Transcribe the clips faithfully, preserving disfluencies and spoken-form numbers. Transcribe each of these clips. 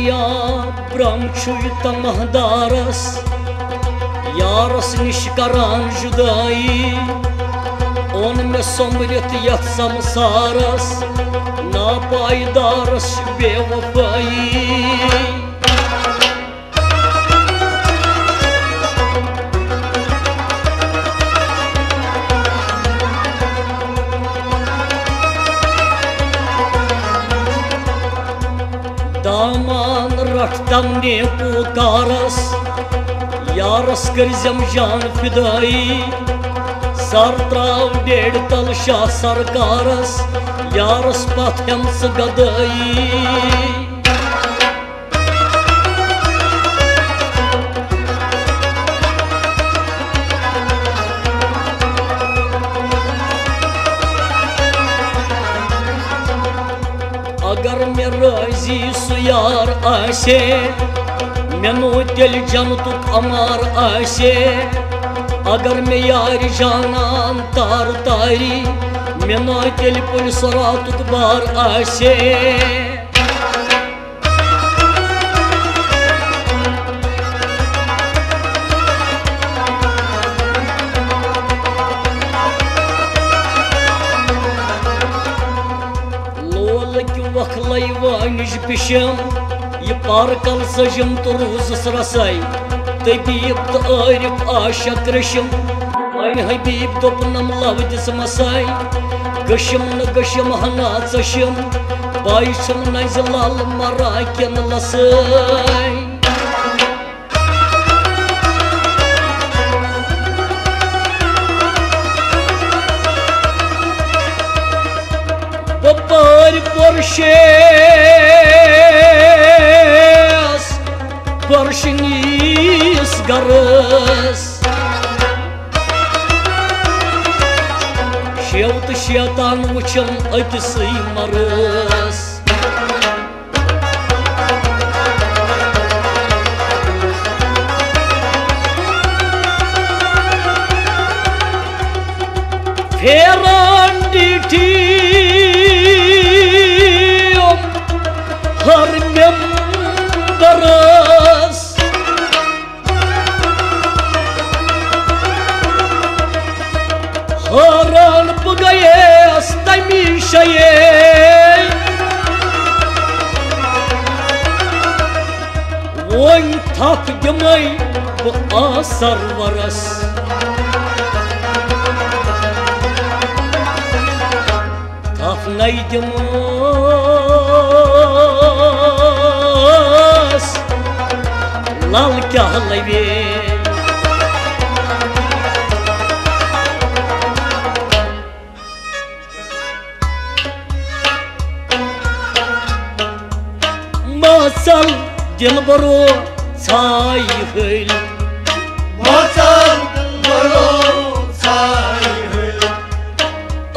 یار برٛم چھُے طمع دارس، یارس نِش کران جُدٲیی۔ اوٚن مےٚ سۄمبرِتھ یتھ سمسارس، ناپایدارس چھِ بے وفٲیی۔ دامان رٹھ تم نیکو کارس، یارس کٔرزم جان فدٲیی۔ سر تراو ڈیڈ تل شاہ سرکارس، یارس پتھ ہٮ۪م ژٕ گدٲیی۔ اگر مےٚ رٲضی سُہ یار آسہِ ہے، مےٚ نو تیٚلہِ جنتُک عمار آسہِ ہے۔ اگر مےٚ یارِ جانان تار تاری، مےٚ نو تیٚلہِ پُلہِ صراتُک بار آسہِ ہے۔ لولٕکۍ وۄکھلَے وٲنِج پِشم، یہِ پارکل سٔجم تہٕ روٗزٕس رساے۔ طبیب تہٕ عٲرف عاشق رٔشم، وۄنۍ حبیب دوٚپنم لو دِژمساے۔ گٔشم نہٕ گٔشم ہنا ژٔشم، باے چھُم نزِ لل مراکٮ۪ن لسٲے۔ بہٕ پٲرۍ پورشیس پورشنیس گرس، شیو تہٕ شیطان وٕچھم أکسٕے مرس۔ پھیران ڈیٹھیم ہر ممبرس۔ حٲران بہٕ گٔیَس تَمی جایہِ۔ وۄنۍ تھپھ دِمَے بہٕ آس سرورس۔ تھپھ نَے دِمَس، لل کیٛاہ لَوے۔ ماژل دلبرو ژھایہِ ہٕلۍ۔ ماژل دلبرو ژھایہِ ہٕلۍ۔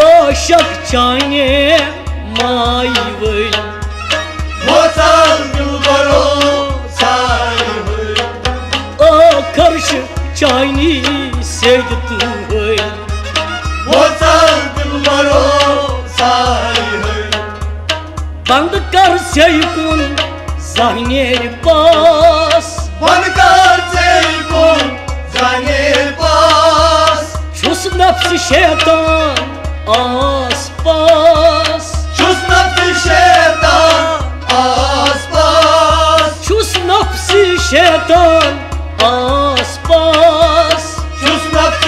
عاشق چانہِ مایہِ وٲلۍ۔ ماژل دلبرو ژھایہِ ہٕلۍ۔ ٲخر چھِ چانی سیٚدِ تُہۍ۔ وۄژل دِلبرو سایہِ ہٕے۔ بنٛد کر ژے کُن زانیر پاس۔ بنٛد کر ژے کُن زانیر پاس۔ چھُس نفس شیطان آس پاس۔ چھُس نفس شیطان آس پاس۔ چھُس نفس شیطان آس پاس۔ چھُس نفس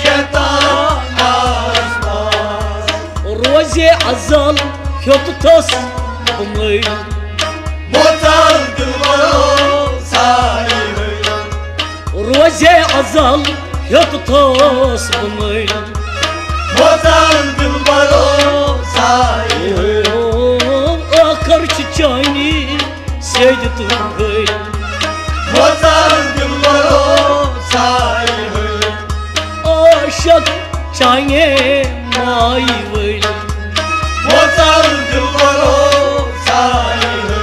شیطان آس پاس۔ روزِ ازل ہیوٚتتھس بہٕ مٔلۍ۔ وۄژل دِلبرو سایہِ ہٕے۔ روزِ ازل ہیوٚتتھس بہٕ مٔلۍ۔ وۄژل دِلبرو سایہِ ہٕے۔ او، ٲخر چھِ چٲنی سیٚدِ تُہۍ۔ وۄژل دِلبرو سایہِ ہٕے۔ عاشق چانہِ مایہِ وٲلۍ۔ وۄژل دِلبرو سایہِ ہٕے۔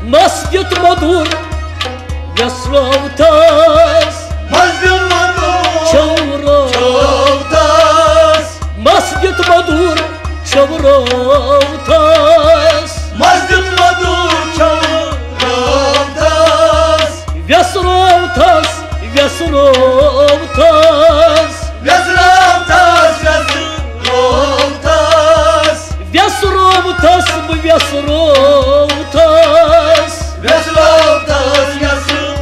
مس دیُت مدُر یس رووتھس۔ مس دیُت مدُر چھو رو۔ چھووتھس۔ مس دیُت مدُر چھو رووتھس۔ مس دیُت مدُر چھو ویسروتھس، ویسروتھس، ویسروتھس، ویسروتھس، ویسروتھس، بہٕ ویسروتھس۔ ویسروتھس، ویسروتھس۔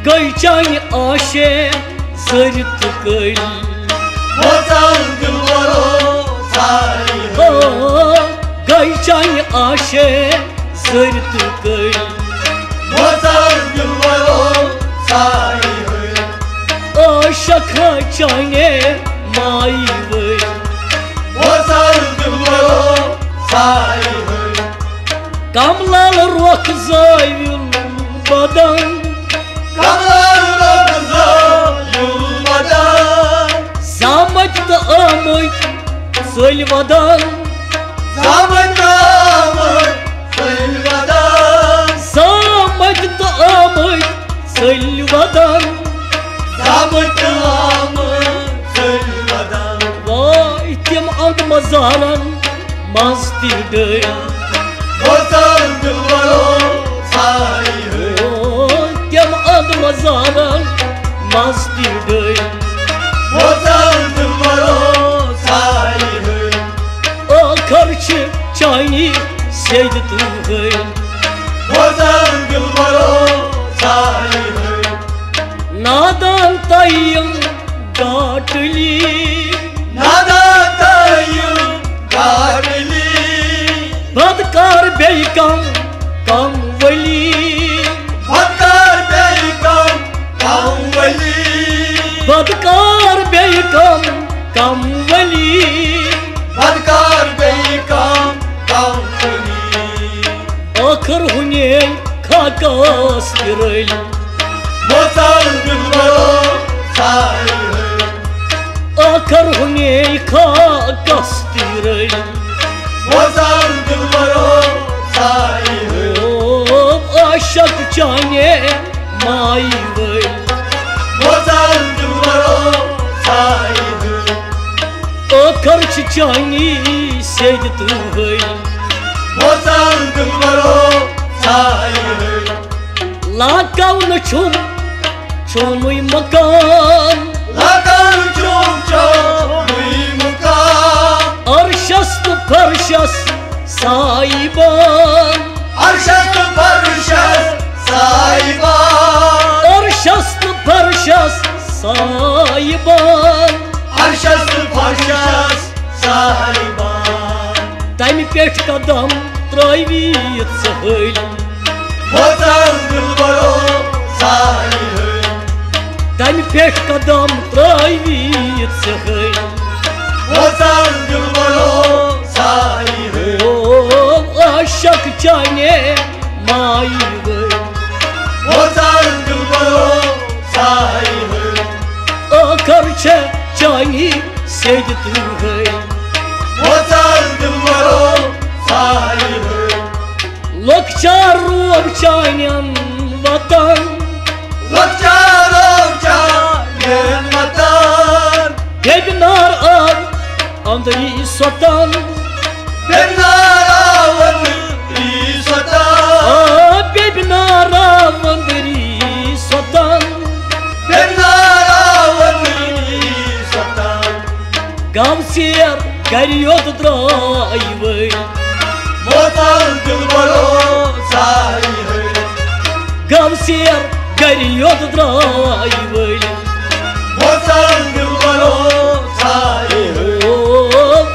گٔے چانہِ آشے زٔرۍ تہٕ کٔلۍ۔ وۄزل دِلبرو سارے۔ او، گٔے چانہِ آشے زٔرۍ تہٕ کٔلۍ۔ وۄزل دِلبرو سارے۔ عاشق ہا چانے مائی وٲلۍ۔ وۄزل دِلبرو سارے۔ کملال رۄخ زٲویُل بدن۔ کملال رۄخ زٲویُل بدن۔ زامٕتۍ تہٕ آمٕتۍ ژٔلۍ ودان۔ زامٕتۍ تہٕ آمٕتۍ ژٔلۍ ودان۔ زامٕتۍ تہٕ آمٕتۍ ژٔلۍ ودان۔ زامٕتۍ تہٕ آمٕتۍ ژٔلۍ ودان۔ واے تِم اند مزارن منٛز تہِ ڈٔلۍ۔ وۄزل دِلبرو سارے۔ او، تِم اند مزارن منٛز تہِ ڈٔلۍ۔ وۄزل دِلبرو سارے۔ ٲخر چھِ چانی سیٚدِ تُہۍ۔ وۄزل دِلبرو سارے۔ نادان تۄہہِ یِم گاٹلی۔ نادان تۄہہِ یِم گاٹلی۔ بدکار بیٚیہِ کم، کم ولی۔ بدکار بیٚیہِ کم، کم ولی۔ بدکار بیٚیہِ کم، کم ولی۔ بدکار بیٚیہِ کم، کم ولی۔ ٲخر ہُنے خاکس تہِ رٔلۍ۔ وۄزل دِلبرو سارے۔ ٲخر ہُنے خاکس تہِ رٔلۍ۔ وۄزل دِلبرو سارے۔ او عاشق چانے مائی وٲلۍ۔ وۄزل دِلبرو سارے۔ ٲخر چھِ چانی سیٚدِ تُہۍ۔ وۄزل دِلبرو سارے۔ لاکو نہٕ چھُم چونُے مکان۔ لاکو نہٕ چھُم چونُے مکان۔ عرشس تہٕ فرشس سایبان۔ عرشس تہٕ فرشس سایبان۔ عرشس تہٕ فرشس سایبان۔ عرشس تہٕ فرشس سایبان۔ تمہِ پٮ۪ٹھ قدم ترٲوِتھ ژٕ ہٲلۍ۔ وۄزل دِلبرو سارے۔ تمہِ پٮ۪ٹھ قدم ترٲوِتھ ژٕ ہٲلۍ۔ وۄزل دِلبرو سارے۔ او عاشق چانے مائی وٲلۍ۔ وۄزل دِلبرو سارے۔ ٲخر چھےٚ چانی سیٚدِ تُہۍ۔ وۄزل دِلبرو سارے۔ لۄکچار روو چانٮ۪ن وطن۔ لۄکچار روو چانٮ۪ن وطن۔ بیٚبہِ نار آو أنٛدری سۄتن۔ بیٚبہِ نار آو أنٛدری سۄتن۔ آ، بیٚبہِ نار آو أنٛدری سۄتن۔ بیٚبہِ نار آو أنٛدری سۄتن۔ گاو ژیر گرِ یوت درٛاے وٲلۍ۔ وۄزل دِلبرو سارے۔ گاو ژیر گرِ یوت درٛاے وٲلۍ۔ وۄزل دِلبرو سارے۔ او،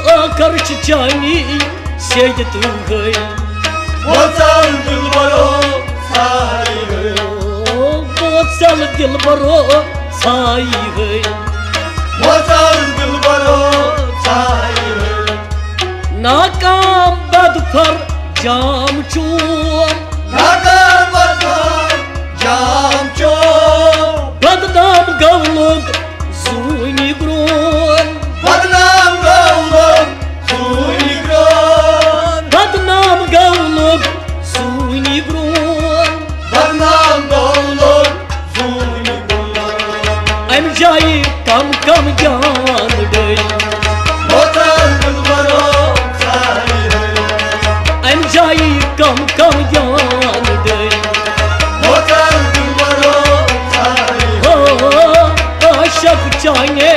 ٲخر چھِ چانی سیٚدِ تُہۍ۔ وۄزل دِلبرو سارے۔ او، وۄزل دِلبرو سارے۔ وۄزل دِلبرو سارے۔ ناکام بدفر جام چوم۔ ناکام بدفر جام چوم۔ بدنام گوٚو لوٚگ زوٗنہِ گرٛون۔ بدنام گوٚو لوٚگ زوٗنہِ گرٛون۔ بدنام گوٚو لوٚگ زوٗنہِ گرٛون۔ بدنام گوٚو لوٚگ زوٗنہِ گرٛون۔ اَمہِ جایہِ کم کم جان ڈٔلۍ۔ وۄزل دِلبرو سارے۔ اَمہِ جایہِ کم کم جان ڈٔلۍ۔ Anh nhé.